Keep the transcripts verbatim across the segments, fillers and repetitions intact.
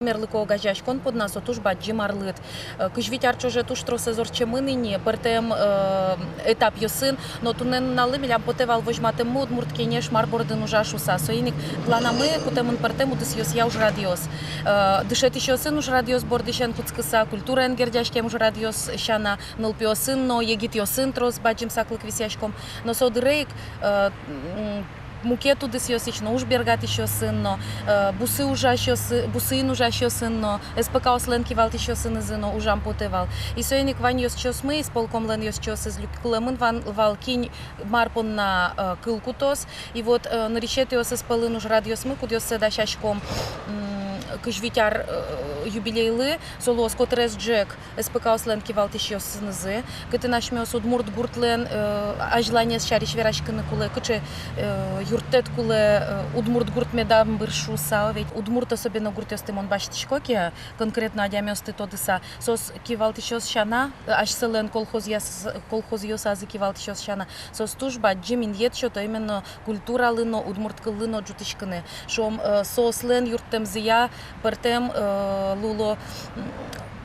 Мерлыко огазеяськон понна со туж бадӟым арлыд. Э, кызь вить ар ӵоже туж тросэз ортчемын ини, пӧртэм, э, этапъёсын, но туннэ нуналлы милям потэ вал возьматэммы «Удмурт кенеш» мар бордын ужа шуыса. Соин ик планамы кутэмын пӧртэм удысъёсъя ужрадъёс. Э, дышетӥсьёсын ужрадъёс бордысен кутскыса, культураен герӟаськем ужрадъёс сяна, нылпиосын но егитъёсын трос бадӟым саклык висъяськом. Но со дыре ик, э, м, мукет удысъёсысь но, уж бергатӥсьёсын но, э, бусы ужасьёсы-, бусыын ужасьёсын но, СПК-ослэн кивалтӥсьёсынызы но ужам потэ вал. И соин ик вань ёзчиосмы, исполкомлэн ёзчиосыз люкылэмын ван-, вал, кин мар понна, э, кыл кутоз. И вот, э, нырысетӥосыз пӧлын ужрадъёсмы, кудъёссэ дасяськом, м, кызь вить ар, э, юбилейлы, со луоз котырес ӝӧк СПК-ослэн кивалтӥсьёсынызы, кытын асьмеос удмурт гуртлэн, э, азьланез сярысь вераськыны кулэ, кыӵе, э, юрттэт кулэ, э, удмурт гурт медам быр шуыса, ведь удмурт особенно гуртъёсты мон басьтӥсько ке, конкретно адямиосты тодыса, соос кивалтӥсьёс сяна, э, асьсэлэн колхозъяс-, колхозъёсазы кивалтӥсьёс сяна, соос туж бадӟым инъет сёто именно культуралы но, удмурт кыллы но ӝутӥськыны. Шуом, э, соослэн юрттэмзыя пӧртэм, э, луыло, м,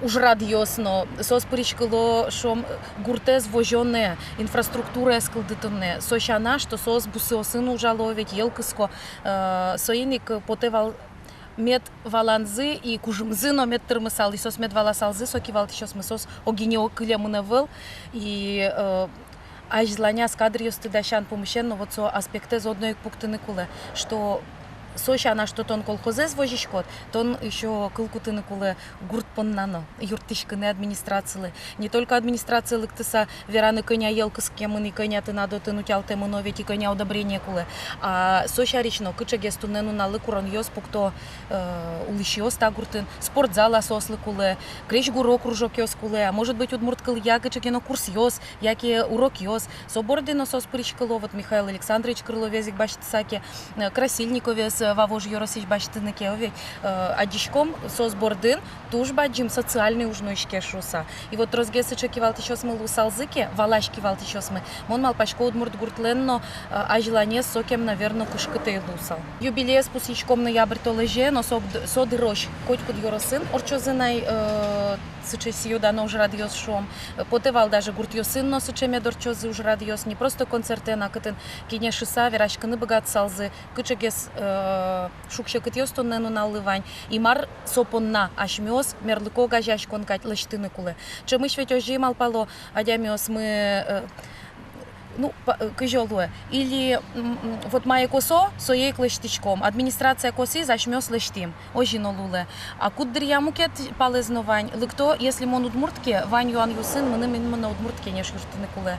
ужрадъёс но, соос пыриськыло, шуом, гуртэз возёнэ, инфраструктураез кылдытонэ. Со сяна, что соос бусыосын ужало, ведь йӧл кыско, э, соин ик потэ вал мед валанзы и кужымзы но мед тырмысал, и соос мед валасалзы, со кивалтӥсьёсмы, соос огинэ кылемын ӧвӧл, и, э, азьланяз кадръёсты дасян пумысен но вот со аспектэз одно ик пуктыны кулэ, что со сяна, что тон колхозэз возиськод, тон ещё кыл кутыны кулэ гурт понна но, юрттӥськыны администрацилы. Не только администрацие лыктыса вераны, кӧня йӧл кыскемын и кӧня тынад отын утялтэмын, но ведь и кӧня удобрение кулэ. А со сярысь но кыӵегес туннэ нуналлы куронъёс пукто, э, улӥсьёс та гуртын, спортзал-а соослы кулэ, крезьгуро кружокъёс кулэ, а может быть, удмурт кылъя кыӵе ке но курсъёс, яке урокъёс. Со борды но соос пыриськыло, вот Михаил Александрович Крыловез ик басьтыса ке, э, Красильниковез, э, Вавож ёросысь басьтыны ке, о ведь, э, адӟиськом, соос бордын туж бадӟым социальный уж нуиське шуыса. И вот тросгес сыӵе кивалтӥсьёсмы луысалзы ке, валась кивалтӥсьёсмы, мон малпасько, удмурт гуртлэн но, э, азьланез сокем, наверно, кышкыт ӧй луысал. Юбилеез пусйиськом ноябрь толэзе, но со, со дырозь котькуд ёросын ортчозы на, э, сыӵе сӥё-дано ужрадъёс, шуом. Э, потэ вал, даже гуртъёсын но сыӵе мед ортчозы ужрадъёс, не просто концертэн, а кытын кенешыса, вераськыны быгатысалзы, кыӵегес, э, шуг-секытъёс туннэ нуналлы вань, и мар со понна асьмеос мерлыко огазеяськон кадь лэсьтыны кулэ. Ӵемысь ведь озьы малпало адямиосмы, э, ну, па-, э, кызьы луэ. Или, м, м, вот мае косо, сое ик лэсьтӥськом. Администрация косӥз, асьмеос лэсьтӥм. Озьы но луылэ. А куддыръя мукет палэз но вань. Лыкто, если мон удмурт ке, вань юанъёсын мыным именно Удмурт Кенеш юрттыны кулэ.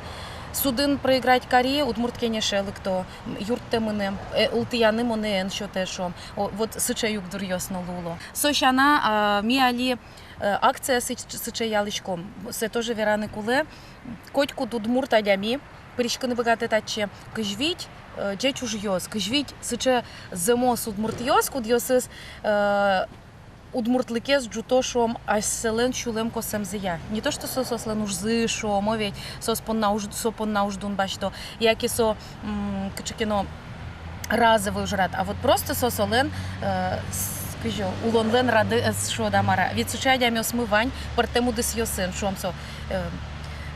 Судын проиграть кари, Удмурт Кенеше лыкто, м, юрттэ мыным, э, ултӥяны монэ эн сётэ, шуом. О, вот сыӵе югдуръёс но луыло. Со сяна, а, ми али, э, акция сыӵ-, сыӵе ялӥськом. Сое тоже вераны кулэ. Котькуд удмурт адями пыриськыны быгатэ татчы. Кызь вить, э, ӟеч ужъёс, кызь вить сыӵе зэмос удмуртъёс, кудъёсыз, э, удмуртлыкез ӝуто, шуом, асьсэлэн сюлэм косэмзыя. Не то что со соослэн ужзы, шуом, о ведь, соос понна уж-, со понна уждун басьто. Яке со, м, кыӵе ке но разовый ужрад, а вот просто со солэн, э, с-, кызьы, улонлэн радэ, э, с-, шуод-а, мар-а. Ведь сыӵе адямиосмы вань пӧртэм удысъёсын, шуом, со, э,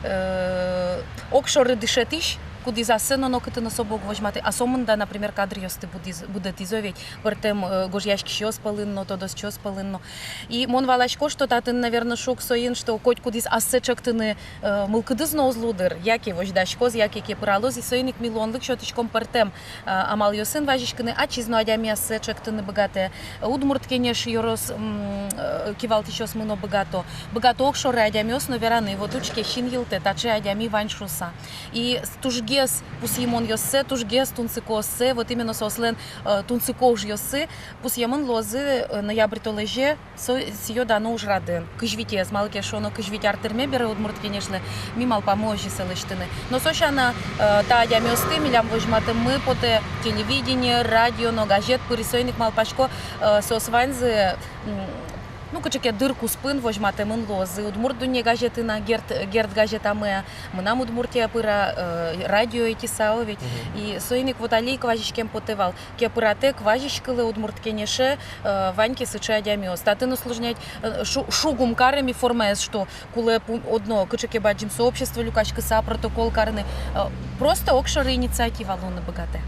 э, огшоры дышетӥсь, кудӥз ассэ но нокытын особо уг возьматы, а сомында, например, кадръёсты будӥз-, будэтӥз, о ведь, пӧртэм, э, гожъяськисьёс пӧлын но, тодосчиос пӧлын но. И мон валасько, что татын, наверно, шуг соин, что котькудӥз ассэ ӵектыны, э, мылкыдыз но уз луы дыр, яке возьдаськоз, яке кепыралоз, и соин ик ми луонлык сётӥськом пӧртэм, э, амалъёсын вазиськыны. Ачиз но адями ассэ ӵектыны быгатэ, Удмурт Кенеш ёрос, м, э, кивалтӥсьёсмы но быгато. Быгато огшоры адямиос но вераны: вот учке, син йылтэ, таӵе адями вань шуыса. И с-, тужгес пусйымонъёссэ, тужгес тунсыкооссэ, вот именно соослэн, э, тунсыко ужъёссы пусъемын луозы, э, ноябрь толэзе, со сӥё-дано ужрадын. Кызь витез, малы ке шуоно, кызь вить ар тырме бере Удмурт Кенешлы, ми малпамы озьы сое лэсьтыны. Но со сяна, э, та адямиосты милям возьматэммы потэ телевидение, радио но, газет пыр, и соин ик малпасько, э, соос ваньзы, м, ну, кыӵе ке дыр куспын возьматэмын луозы. «Удмурт дунне» газетын-а, «Герд», «Герд» газетамы-а, «Мынам Удмуртия» пыр-а, э, радио ӧтиса, о ведь. Мгм. И соин ик вот али ик вазиськем потэ вал. Ке пыратэк, вазиськылэ «Удмурт кенеше», э, вань ке сыӵе адямиос. Татын усложнять, э, шу-, шугум карем и формаез, что кулэ пу-, одно кыӵе ке бадӟым сообщество люкаськыса протокол карыны. Э, просто огшоры инициатива луыны быгатэ.